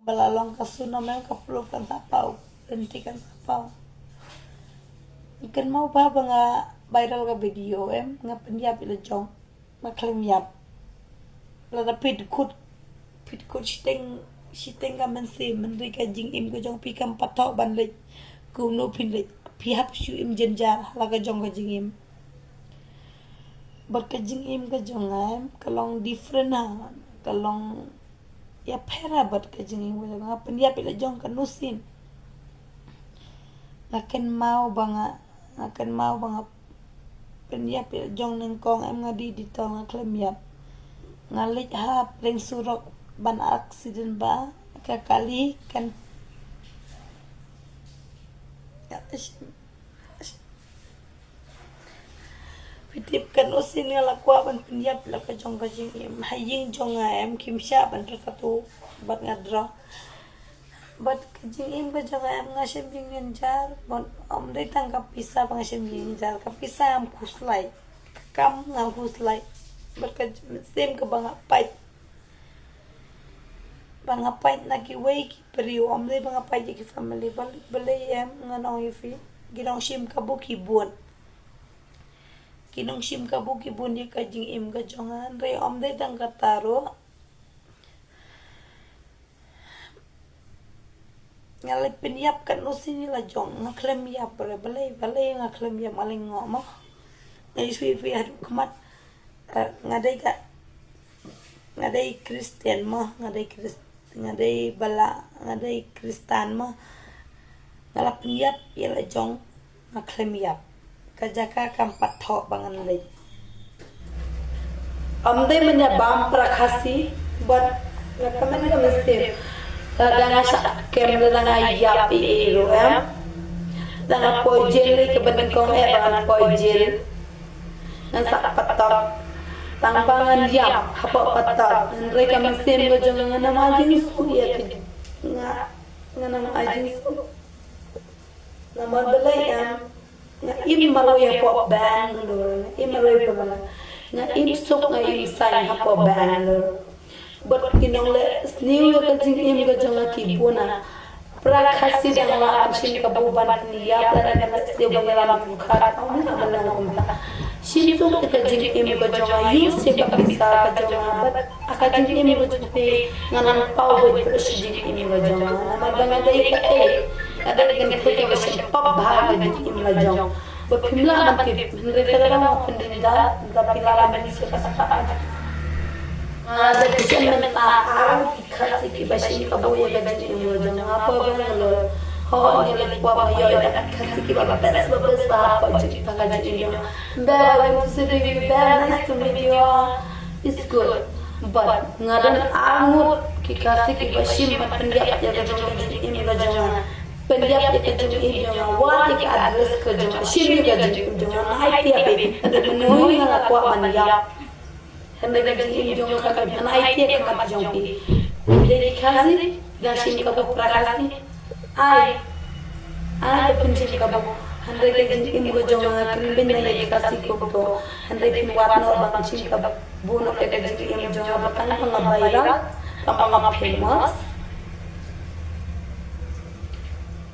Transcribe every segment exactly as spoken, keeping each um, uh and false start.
Ba la long ka Soo Nam em, ka proof kan sa paw, lynti kan sa paw. Kynmaw ba, ba nga viral ka video em, nga pynïap ïa la jong, nga khlem ïap. Lada phi dkhot, phi dkhot shiteng, shiteng ka mynsiem, hynrei ka jingim ka jong phi kam pat thoh ban leit. Kumno phin leit? Phi hap shu im jynjar ha la ka jong ka jingim. Bad ka jingim ka jong nga em, ka long different ha, ka long ïapher ha bad ka jingim ka jong nga. Pynïap ïa la jong ka nusin. Nga kynmaw ba nga, nga kynmaw ba nga pynïap ïa la jong nyngkong em, nga dih Dettol, nga khlem ïap. Nga leit ha pdeng surok ban accident ba ka kali kan. Phi tip, ka nusin nga la kwah ban pynïap la ka jong ka jingim. Ha ïing jong nga em, kim shah ban draw tattoo, bad nga draw. Bad ka jingim ka jong nga em, nga shim jingïajar, bad ym dei tang ka pisa ba nga shim jingïajar, ka pisa ngam khuslai, ka kam ngam khuslai. Bad ka mynsiem kaba nga pait, ba nga pait na kiwei ki briew, ym dei ba nga pait ïa ki family. Bal-, balei em, ngan ong ïa phi, ki nongshim kabu ki bun. Ki nongshim kabu ki bun ïa ka jingim ka jong nga, hynrei ym dei tang kata ruh. Nga la pynïap ka nusin ïa la jong, nga khlem ïap. Balei, balei, balei nga khlem ïap, nga lyngngoh mo. Nga ïasui phi haduh khmat. Eh, nga dei ka, nga dei Christian mo, nga dei Chris-, nga dei bala, nga dei Khristan mo. Nga la pynïap ïa la jong, nga khlem ïap. Ka jaka kam pat thoh ba ngan leit. Ym dei mynta bam para Khasi, bad nga kmen ka mynsiem. Lada nga shah kem, lada nga ïap ei ei ruh em, lada nga poi jail, ka ba nyngkong eh ba ngan poi jail. Ngan sa patok. Tang ba ngan ïap hapoh patok, hynrei ka mynsiem ka jong nga ngam ai jingsuk ïa ki. Nga, ngam ai jingsuk. Namar balei em, nga im marwei hapoh Bangalore, nga im marwei hapoh Bangalore. Nga im suk, nga im saiñ hapoh Bangalore. Bad ki nongleh sniew ïa ka jingim ka jong nga ki bun. Para Khasi dang lah ban shim kabu ban pynïap, lane ban leh sniew ban ïalam pyrkhat, ym lah ban long kumta. Shim suk ïa ka jingim ka jong nga, use ïa ka pisa ka jong nga, bad ha ka jingim ka jong phi, ngan nang paw beit pyrshah jingim ka jong nga. Namar ba nga dei kaei, nga dei ka kynthei kaba shim pop bha ha ka jingim ka jong. Ba phim lah ban tip, hynrei ka dang nga pyndin da, da phi lah ban ïohi sha ka sapa. Nga da shem mynta ar ki Khasi kiba shim kabu ïa ka jingim ka jong nga hapoh Bangalore. Ho, ngi leit kwah ban ïoh ïa ki Khasi kiba best, ba best bha hapoh jingim, ka jingim jong nga. Beb, I'm going to say to you, Beb, nice to meet you. It's good. But nga don ar ngut ki Khasi kiba shim ban pynïap ïa ka jong ka jingim ka jong nga. Pynïap ïa ka jingim jong nga. Wad ïa ka address ka jong nga. Shim ïa ka jingim jong nga. Nai tiap, baby. Hynrei mynno nga la kwah ban ïap. Hynrei ka jingim jong nga ka, nai tiap ka mat jong phi. Hynrei ki Khasi dang shim kabu, para Khasi. Ai, ai ba phin shim kabu. Hynrei ka jingim ka jong nga kren beiñ na ïa ki Khasi kumto. Hynrei phin wad noh ban shim kabu noh ïa ka jingim jong nga ba tang ba nga viral, tang ba nga famous.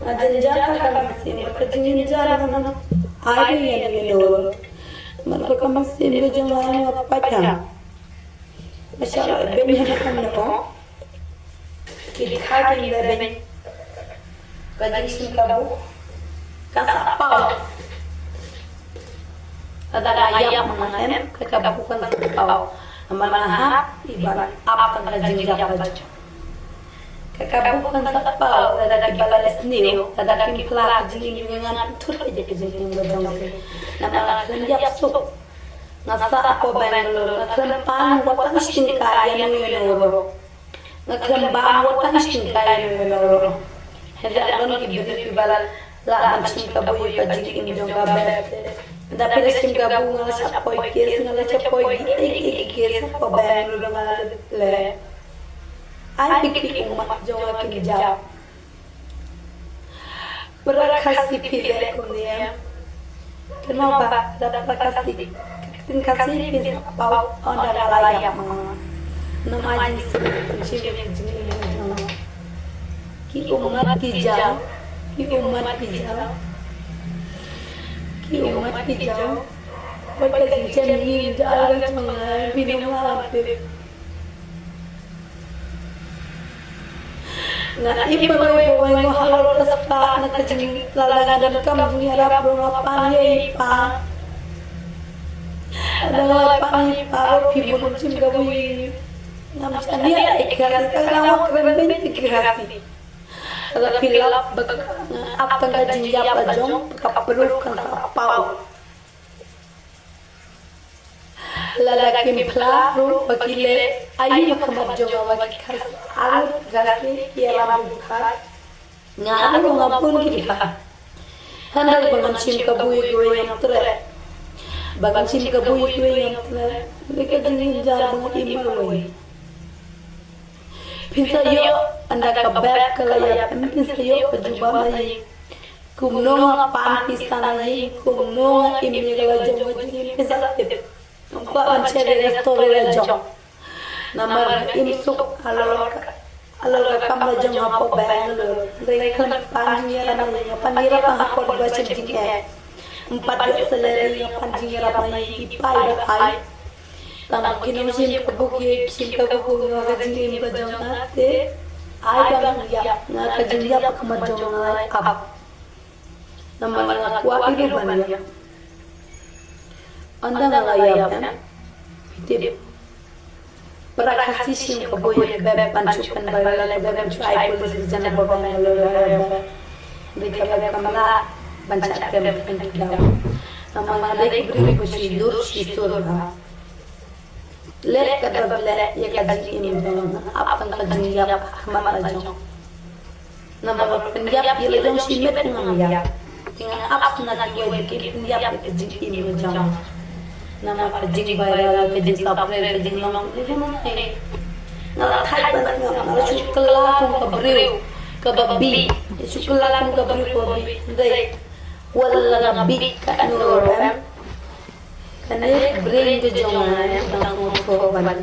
Nga jynjar ha ka mynsiem, ka jynjar nga, ai ba ïa ngi noh. Namar ba ka mynsiem ka jong nga nga pait ha. Masha Allah, beiñ ha ka noh. Ki dei ki beiñ. Ka jingshim kabu kan sa paw. Lada nga ïap ma nga em, ka kabu kan sa paw. Namar nga hap i ban ap tang ka jingïap ka jong. Ka kabu kan sa paw, lada kiba la sniew, lada kim phla ka jingim jong nga, ngan thut ïa ka jingim ka jong ki. Namar nga khlem ïap suk. Nga sah hapoh Bangalore, nga khlem pan wat tang shi tyngka ïa no ïa no ruh. Nga khlem bam wat tang shi tyngka ïa no ïa no ruh. Hynrei don ki briew kiba la lah ban shim kabu ïa ka jingim jong ka Beb. Lada phi la shim kabu, nga la shah poi case, nga la shah poi kiei kiei ki case hapoh Bangalore, nga la leh. Ai ba ki ummat jong nga kin jam. Para Khasi phi leh kumne em. Kynmaw ba da para Khasi, ka ktien Khasi phin sa paw, ynda nga la ïap ma nga. Namar jingsuk, pynshim ïa ka jingim jong nga. Ki ummat ki jaw, ki ummat ki jaw, ki ummat ki jaw. Wat ka jingchem ïing jong nga, phi nym lah ban tip. Nga im marwei ba wei nga halor ka spah na ka jingïaleh, nga donkam jingïarap ruh nga pan ïa i pa. Lada nga la pan ïa i pa ruh phi bun shim kabu ïa i. Ngam shaniah ïa ki Khasi, ka dang wa kren beiñ ïa ki Khasi. Lada phi lap ba nga ap tang ka jingïap la jong, ba ka proof kan sa paw. Lada kim phla ruh ba ki leh aïu ha khmat jong nga, ba ki Khasi, alu Khasi ki ïalam bun khmat. Nga ruh nga bun ki dei ha. Hynrei ba ngan shim kabu ïa kiwei ngam treh. Ba ngan shim kabu ïa kiwei ngam treh. Dei ka jingjynjar ba nga im marwei. Phin sa ïoh ynda ka bep ka la ïap, em, phin sa ïoh ka jubab na ïing. Kumno nga pan pisa na ïing, kumno nga im ïa ka la jong ka jingim, phin sa tip. Ngam kwah ban share ïa ka story la jong. Namar nga im suk halor ka, halor ka kam la jong hapoh Bangalore. Hynrei khlem pan jingïarap na ïing, nga pan ïarap hapoh ba shim jingeh. Ym pat ïoh salary, nga pan jingïarap na ïing, i pa i ba ai. Tang ki nongshim kabu ki, shim kabu ki, nga ka jingim ka jong nga te ai ba nga ïap, nga ka jingïap ha khmat jong nga lai ap. Namar nga kwah ki ruh ban ïap. Ynda nga la ïap, em, phi tip, para Khasi shim kabu ïa ka bep, ban shu pynbeit ïa ka bep, ban shu ai police ka jan ba bang lo la ba. Dei ka bep kam lah ban shah kem kem ki daw. Namar nga dei ka briew ba shu dur shu sur bha. Leh ka dei ba leh ïa ka jingim jong nga, ap tang ka jingïap ha khmat la jong. Namar ba pynïap ïa la jong shimet ngam ïap. Te nga ap sngewbha kiwei ba kin pynïap ïa ka jingim la jong. Namar ka jingviral, ka jingsubscribe, ka jinglong, ka jingmane. Nga la thait ban sngap, nga la shu kylla kum ka briew kaba bih. Nga shu kylla kum ka briew kaba bih. Hynrei wat la nga bih katno ruh, em, kane ka brain ka jong nga ka dang sngewthuh ban